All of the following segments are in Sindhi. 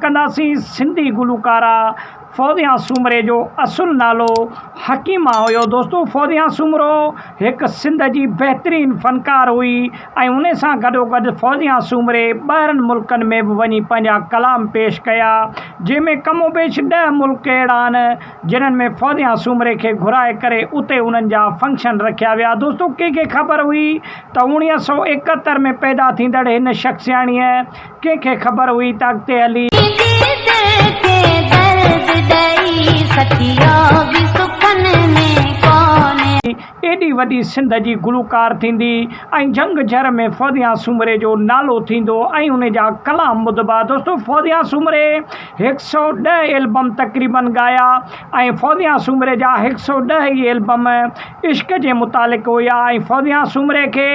ڳالهه ڪنداسين سنڌي گلوڪارا فوزيا سومري جو اصل نالو حڪيما هيو. دوستو فوزيا سومرو هڪ سنڌ جي بهترين فنڪار هئي ۽ ان سان گڏوگڏ فوزيا سومري ٻاهرن ملڪن ۾ به وڃي پنهنجا ڪلام پيش ڪيا جنهن ۾ ڪم و بيش ڏهه ملڪ اهڙا آهن جنھن ۾ فوزيا سومري کي گهرائي ڪري اتي انهن جا فنڪشن رکيا ويا. دوستو ڪنهن کي خبر هئي ته اوڻيهه سئو ايڪهتر ۾ پيدا ٿيندڙ هن شخصياڻيء ڪنهن کي خبر هئي ته اڳتي هلي. دل کي درد ڏئي سکيو به سکن ۾ ڪونهي. ايڏي وڏي سنڌ جي گلوڪار ٿيندي ۽ جهنگ جهر ۾ فوزيا سومري جو نالو ٿيندو ۽ ان جا ڪلام ٻڌبا. دوستو فوزيا سومري هڪ سئو ڏهه البم تقريبن ڳايا ۽ فوزيا سومري جا هڪ سئو ڏهه ئي البم عشق جي متعلق هيا ۽ فوزيا سومري کي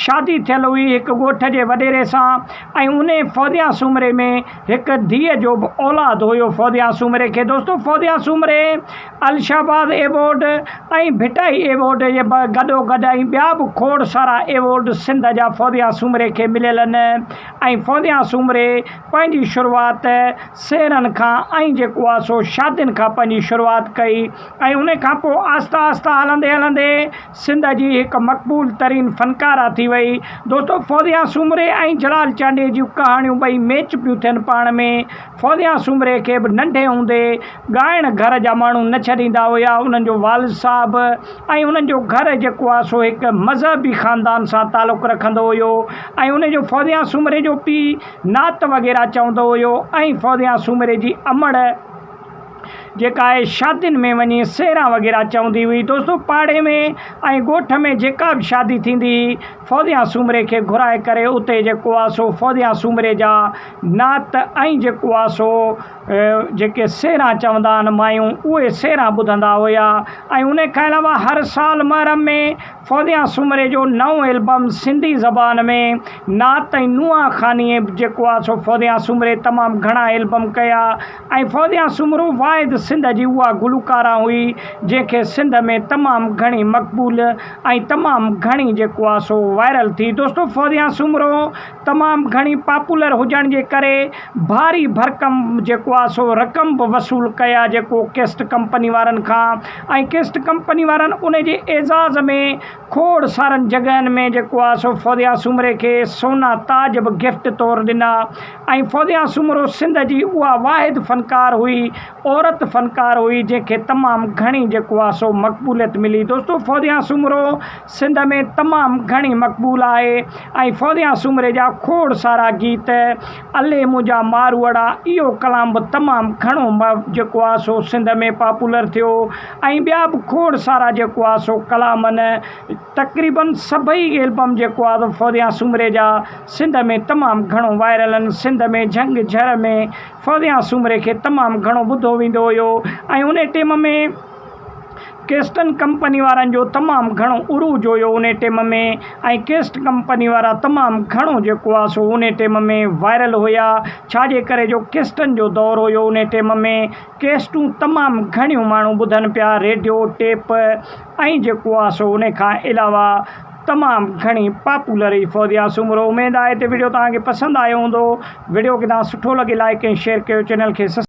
شادي ٿيل هئي هڪ ڳوٺ جي وڏيري سان ۽ انهي فوزيا سومري ۾ هڪ ڌيء جو به اولاد هيو فوزيا سومري کي دوستو فوزيا سومري الشهباز ايوارڊ ۽ ڀٽائي ايوارڊ جي گڏوگڏ ۽ ٻيا به کوڙ سارا ايوارڊ سنڌ جا فوزيا سومري کي مليل آهن ۽ فوزيا سومري پنهنجي شروعات سيرن کان ۽ جيڪو آهي سو شادين کان پنهنجي شروعات ڪئي ۽ ان کان پوء آهسته آهسته هلندي هلندي سنڌ جي هڪ مقبول ترين فنڪاره ٿي وئي دوستو فوزيا سومري ۽ جلال چانڊيي جون ڪهاڻيون ٻئي ميچ پيون ٿين پاڻ ۾ فوزيا سومري کي به ننڍي هوندي ڳائڻ گهر جا ماڻهو نه ڇڏيندا هيا، انهن جو والد صاحب ۽ انهن جو گهر جيڪو آهي سو هڪ مذهبي خاندان سان تعلق رکندو هيو ۽ ان جو فوزيا سومري جو پيء نعت وغيره چوندو هيو ۽ فوزيا سومري جي امڙ جيڪا آهي شادين ۾ وڃي سهرا وغيره چوندي هئي دوستو پاڙي ۾ ۽ ڳوٺ ۾ جيڪا به شادي ٿيندي هئي فوزيا سومري کي گهرائي ڪري اتي جيڪو آهي سو فوزيا سومري جا نعت ۽ جيڪو آ سو جيڪي سهرا چوندا آهن مايون اهي سهرا ٻڌندا هيا ۽ ان کان علاوه هر سال محرم ۾ فوزيا سومري جو نئون البم سنڌي زبان ۾ نعت ۽ نوحا خواني جيڪو آ سو فوزيا سومري تمام گهڻا البم ڪيا ۽ فوزيا سومرو واحد سنڌ جي اها گلوڪارا هئي جنهن کي سنڌ ۾ تمام گهڻي مقبول ۽ تمام گهڻي جيڪو آ سو وائرل ٿي دوستو فوزيا سومرو تمام گهڻي پاپولر هجڻ جي ڪري ڀاري ڀرڪم جيڪو آ سو رقم به وصول ڪيا جيڪو ڪيسٽ ڪمپني وارن کان ۽ ڪيسٽ ڪمپني وارن ان جي اعزاز ۾ کوڙ سارن جڳهن ۾ جيڪو آ سو فوزيا سومري کي سونا تاج به گفٽ طور ڏنا ۽ فوزيا سومرو سنڌ جي اها واحد فنڪار هئي عورت فنڪار هئي جنهن کي تمام گهڻي جيڪو آ سو مقبوليت ملي دوستو فوزيا سومرو سنڌ ۾ تمام گهڻي مقبول آهي ۽ فوزيا سومري جا کوڙ سارا گيت الي منهنجا ماروئڙا اهو ڪلام به تمام گهڻو جيڪو آهي سو سنڌ ۾ پاپولر ٿيو ۽ ٻيا به کوڙ سارا جيڪو آهي سو ڪلام آهن تقريبن سڀئي البم جيڪو آهي سو فوزيا سومري جا سنڌ ۾ تمام گهڻو وائرل آهن سنڌ ۾ جهنگ جهر ۾ فوزيا سومري کي تمام گهڻو ٻڌو ويندو هيو ۽ ان ٽيم ۾ ڪيسٽن ڪمپني وارن جو تمام گهڻو عروج هيو انهي ٽيم ۾ ۽ ڪيسٽ ڪمپني وارا تمام گهڻو جيڪو آ سو انهي ٽيم ۾ وائرل هيا ڇا جي ڪري جو ڪيسٽن جو دور هيو انهي ٽيم ۾ ڪيسٽون تمام گهڻيون ماڻهو ٻڌن پيا ريڊيو ٽيپ ۽ جيڪو آ سو انهي کان علاوه تمام گهڻي پاپولر هئي فوزيا سومرو اميد آهي ته وڊيو توهان کي پسند آيو هوندو وڊيو کي توهان سٺو لڳي لائڪ ۽ شيئر ڪيو چينل کي سس.